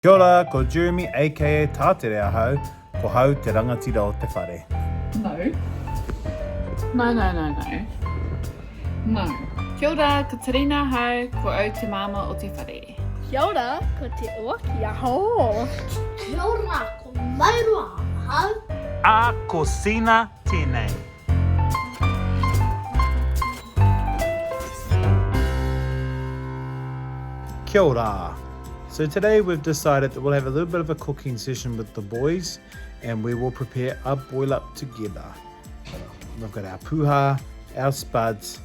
Kia ora, ko Jeremy aka Tātere ahau, ko hau te rangatira o te whare. No. No, no, no, no. No. Kia ora, ko Terina ahau, ko au te māmā o te whare. Kia ora, ko Te Oaki ahau. Kia ora, ko Mauroa ahau. Ā, ko Sina tēnei. Kia ora! So today we've decided that we'll have a little bit of a cooking session with the boys and we will prepare a boil up together. We've got our puha, our spuds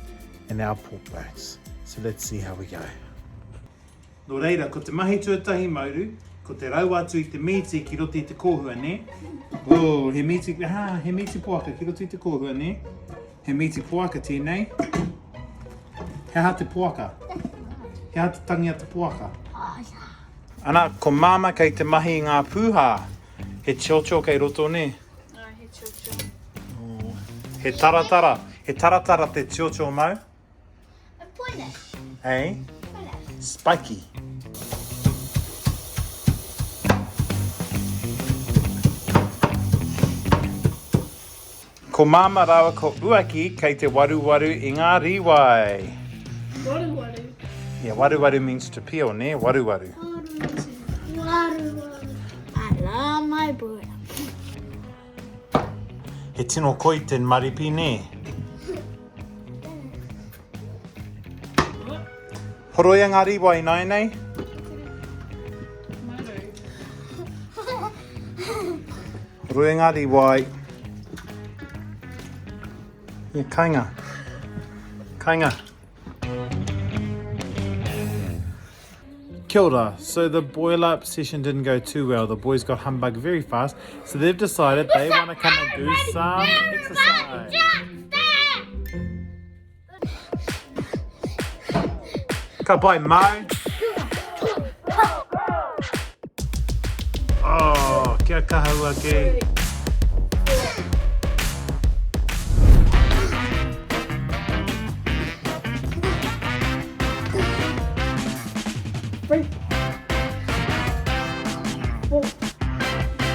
and our pork bones. So let's see how we go. Nō reira, ko te mahi tuatahi Mauru, ko te rau atu i te mīti ki roto i te kōhua, nē? Oh, he mīti, ha, he mīti poaka ki roto i te kōhua, nē? He mīti poaka tēnei. He aha te poaka? He aha te tangi a te poaka? Ana, ko Māmā kei te mahi i ngā pūhā. He tiotio kei roto, nē? Ai, he tiotio. Oh, he taratara. He taratara te tiotio mau. Hey? Spiky. Ko Māmā rāua ko Uaki kei te waruwaru i ngā rīwai. Waruwaru. Yeah, waruwaru means to peel, nē? Waruwaru. Waruwaru. I love my boy. He tino koi te maripi, nē? Horoia ngā rīwai ināianei. Horoia ngā rīwai. Yeah, kainga. Kainga. Kia ora. So the boil up session didn't go too well. The boys got humbug very fast, so they've decided they want to come and do some exercise. Ka pai, Mo. Oh, kia kaha ake.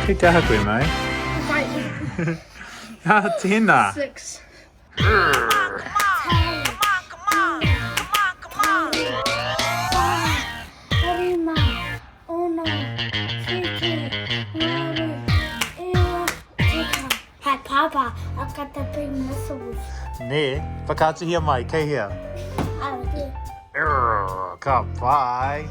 Kei te aha koe, mate? Ah, tēnā. Six. Hey Papa, I've got the big missiles. Nē, whakaatuhia mai, kei hea? Out there. Urgh, ka pai.